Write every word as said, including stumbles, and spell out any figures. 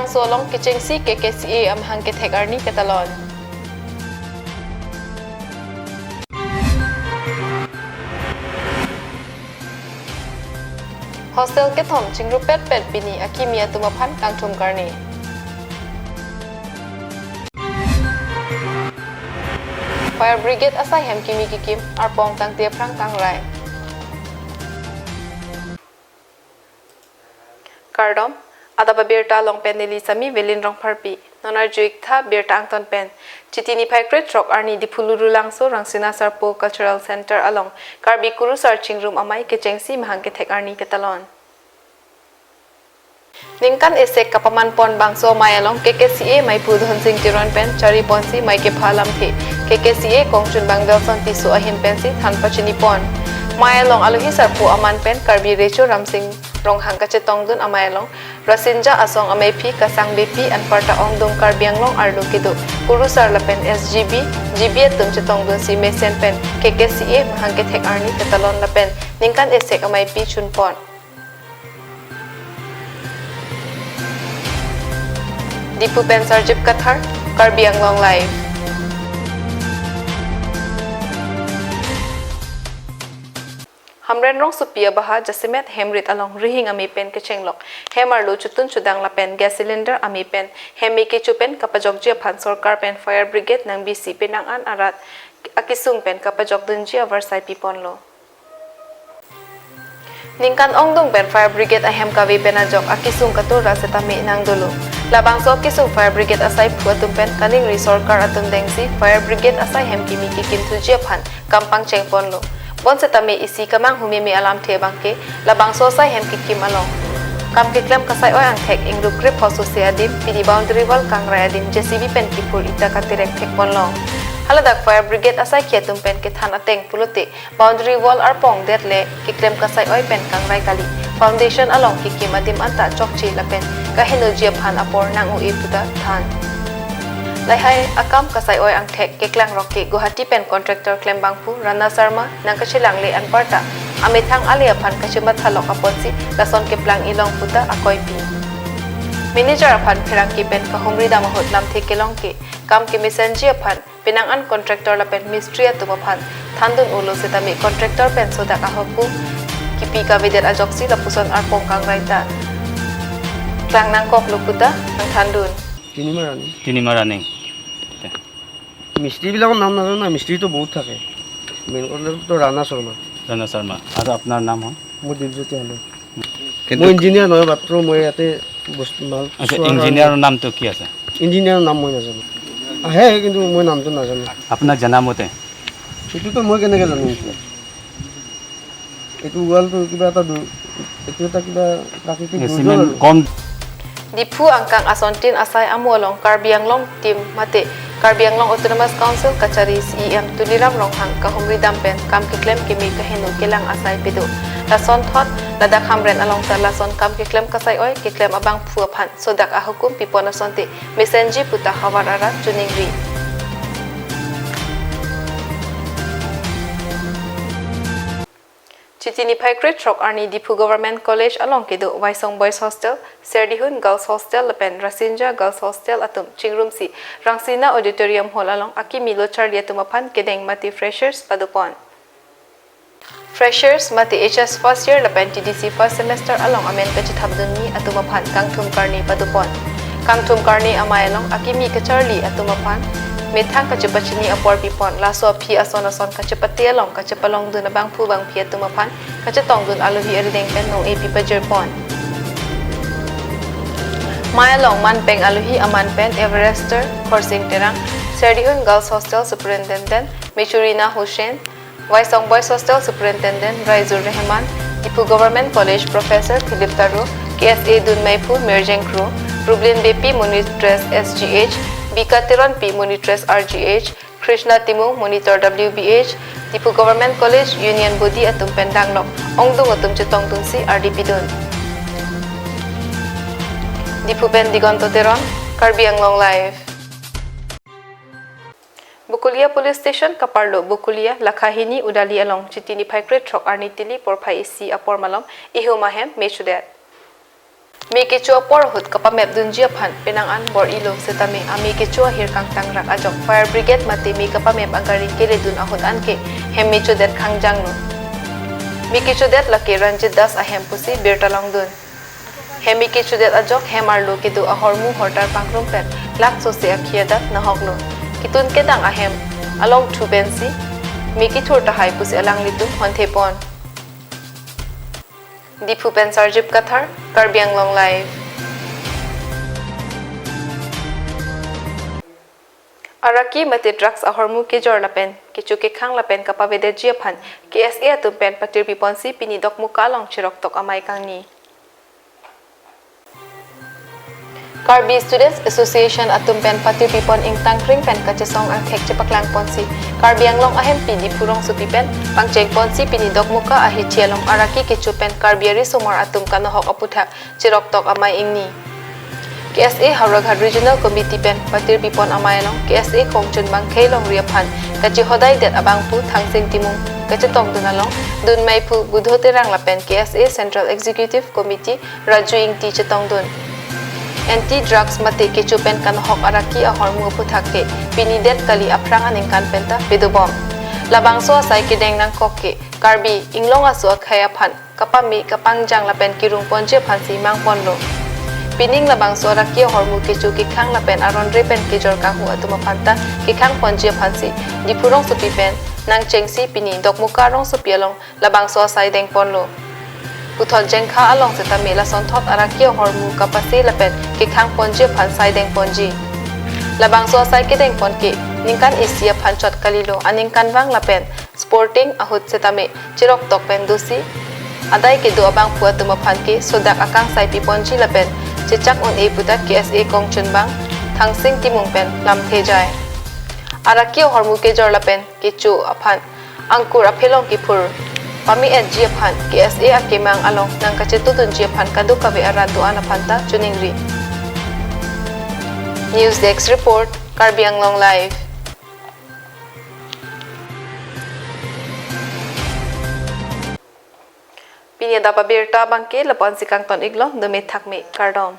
Solong kechengsi K K C A amahang kethek arni ketalon. Hostel kethom chingrupet pet pini akimi atum aphan kangthum karni. Fire Brigade asai hem kimi kikim arpong tangte aphrang kangrai. Kardom, adap abirta along pen neli Sami Velin Rongpharpi. Non arju-ik tha birta angton pen. Chiti niphai krethrok arni Diphu Lurulangso Rangsina Sarpo Cultural Center along Karbi Kurusar Chingrum Amei kechengsi mahang kethek arni ketalon. Ningkan esek kapaman pon bangso amei along K K C A meiphu Dhonsing Teron pen chari ponsi mei kepha alamthe K K C A kongchunbang Delson Tisso ahin pensi than pachini pon. Mei along alohi sarpo aman pen Karbi Recho Ramsing Ronghang kachetongdun amei along Rasinja asong ameiphi Kasang Beypi anparta ongdung Karbi Anglong arlo kedo Kurusar lapen S G B, G B atum chetongdunsi mesen pen K K C A mahang kethek arni ketalon lapen ningkan esek ameipi chunpon. Diphu pen Sarjip Kathar, Karbi Anglong Live. Hamren rongsopi abaha jasemet hemrit along rihing amei pen kechenglok hem arlo chutun chudang lapen gas cylinder amei pen hemei kecho pen kapajokji aphan sorkar pen fire brigade nangbisi penang an arat akesung pen kapajokdunji avarsai piponlo. Ningkan ongdung pen fire brigade ahem kave pen ajok akesung katura setame nangdolo. Labangso akesung fire brigade asaiphu atum pen kaningri sorkar atum dengsi fire brigade asai hem kimi kikim thuji aphan kam pangcheng ponlo. Bonsetame isi kamanghu meme alamthe abangke labangso asai hem kikim along kam keklem kasai-oi angthek ingrup krip hosose adim pini boundary wall kangrai adim J C B pen kiphur ita katerek thek ponlo. Haladak fire brigade asaikhi atum pen kethan ateng pulote boundary wall arpong det le keklem kasai-oi pen kangrai kali. Foundation along kikim adim anta chokche lapen kahenoji aphan apor nang-o-e puta than. Lahai akam kasai-oi angthek keklangrok ke Guwahati pen contractor klembangphu Rana Sharma nangkachelangle anparta amethang ale aphan kachemathalok apotsi lason keplang-i long puta akoipi. Manager aphan pherangke pen kahumridam ahut lamthe kelong ke kam kemesenji aphan penang an contractor lapen mistri atum aphan thandun-olo setame contractor pen sodak ahukum kipi kavedet ajoksi lapuson arpong kangrai ta klang nangkoklo puta nangthandun. তিনিমাহ ৰানিং। তিনিমাহ ৰানিং। মিস্ত্ৰীবিলাকৰ নাম নাজানো না, মিস্ত্ৰীটো বহুত থাকে। মেইন কণ্ট্ৰেক্টৰটো ৰাণা শৰ্মা। ৰাণা শৰ্মা। আৰু আপোনাৰ নাম হয়? মোৰ দীপজ্যোতি হালৈ। কিন্তু মই ইঞ্জিনিয়াৰ নহয়, মাত্ৰ মই ইয়াতে বস্তু মাল আচ্ছা, চোৱাৰ কাৰণে। ইঞ্জিনিয়াৰৰ নামটো কি আছে? ইঞ্জিনিয়াৰৰ নাম মই নাজানো। আহে, কিন্তু মই নামটো নাজানো। আপোনাক জনামতে? সেইটোতো মই কেনেকে জানিম এতিয়া? এইটো ৱালটো কিবা এটা দু-, এইটো এটা কিবা প্ৰাকৃতিক এই দুৰ্যোগ চিমেণ্ট আৰু। কম। Diphu angkang asontin asai amo along Karbi Anglong team mate Karbi Anglong Autonomous Council kachari C E M Tuliram Ronghang kahumridam pen kam keklem keme kaheno kelang asai pido. Lasonthot ladak Hamren along ta lason kam keklem kasai-oi keklem abangphu aphan sodak ahukum pipon asonte mesenji puta havar arat choningri. Chiti niphai krethrok arni Diphu Government College along kedo Waisong Boys Hostel, Serdihun Girls Hostel lapen Rasinja Girls Hostel atum chingrumsi Rangsina Auditorium Hall along akimi locharli atum aphan kedeng mate freshers padopon. Freshers mate H S first year lapen T D C first semester along amen kachethapdunji atum aphan kangthum karni padopon. Kangthum karni amei along akimi kacharli atum aphan methang kachepachini apor pipon, laso aphi ason ason kachepate along kachepalongdun abangphu bangphi atum aphan kachetongdun alohi arideng pen nong-e pipajirpon. Mei along manpeng alohi aman pen Everester Khorsing Terang, Serdihun Girls Hostel Superintendent Mechurina Hussain, Waisong Boys Hostel Superintendent Raizur Rehman, Diphu Government College Professor Philip Taro, K S A dunmeiphu Mirjeng Kro, Rublin Beypi Monitress S G H, Bika Teronpi Monitress R G H, Krishna Timung Monitor W B H, Diphu Government College Union Body atum pen danglok ongdung atum chetongdunsi ardi pidun. Diphu pen Digonto Teron, Karbi Anglong Live. Bokolia Police Station kaparlo Bokolia Lakhahini Udali along Chiti niphai krethrok arni tili porphai isi apor malom ihum ahem mechudet. Me kecho apor ahut kapamepdunji aphan penang an bor-ilo setame ame kecho ahir kangtangrak ajok fire brigade mate me kapamep agari keledun ahut anke hem me chodet khangjanglo. Me kechodet lake Ranjit Das ahem pusi birta longdun. Hem me kechodet ajok hem arlo kedo ahormu hortar pangrumpet laksose akhi adak nahoklo. Ketun kedang ahem alongthu pensi me kethur tahai pusi alanglitum honthepon. Diphu pen Sarjip Kathar, Karbi Anglong Live. Araki mate drugs ahormu kejor lapen kecho kekhang lapen kapavedetji aphan K S A atum pen patirpiponsi pini Dokmoka along chiroktok amei kangni. Karbi Students Association atum pen patirpipon ingtangkring pen kachesong angthek chepaklangponsi Karbi Anglong ahempi Diphu rongsopi pen pangchengponsi pini Dokmoka ahithi along araki kecho pen Karbi arisomar atum kanohok aputhak chiroktok amei ingni. K S A Howraghat Regional Committee pen patirpipon amei along K S A kongchunbang Khei Longri aphan kachehodaidet abangphu Thangsing Timung kachetongdun along dun meiphu Budho Terang lapen K S A Central Executive Committee Raju Ingti chetongdun. Anti drugs mate kecho pen kanohok araki ahormu aputhak ke pini det kali, aphrang aningkan penta pedobom. Labangso asai kedeng nangkok ke Karbi Anglong aso akhei aphan kapame kapangjang lapen kirungponji aphansi mangponlo. Pining labangso araki ahormu kecho kekhang lapen aron re pen kejor kanghu atum aphanta kekhangponji aphansi Diphu rongsopi pen nangchengsi pini Dokmoka rongsopi along labangso asai dengponlo. Puthot Jengkha along setame lasonthot araki ahormu kapase lapen kekhangponji aphan sai dengponji. Labangso asai kedengpon ke ningkan isi aphan chot kalilo, aningkanvang lapen sporting ahut setame chiroktok pen dosi adai kedo abangphu atum aphan ke sodak akangsai piponji lapen chechak un-e puta K S A kongchunbang Thangsing Timung pen lamthe jai. Araki ahormu kejor lapen kecho aphan angkur aphelong kiphur pame-etji aphan K S A akemang along nangkachetudunji aphan kadokave arat do-an aphanta choningri. News Desk Report, Karbi Anglong Live. Pini adap abirta abangke lapu-ansi kangton-iklo, dome thakme, kardom.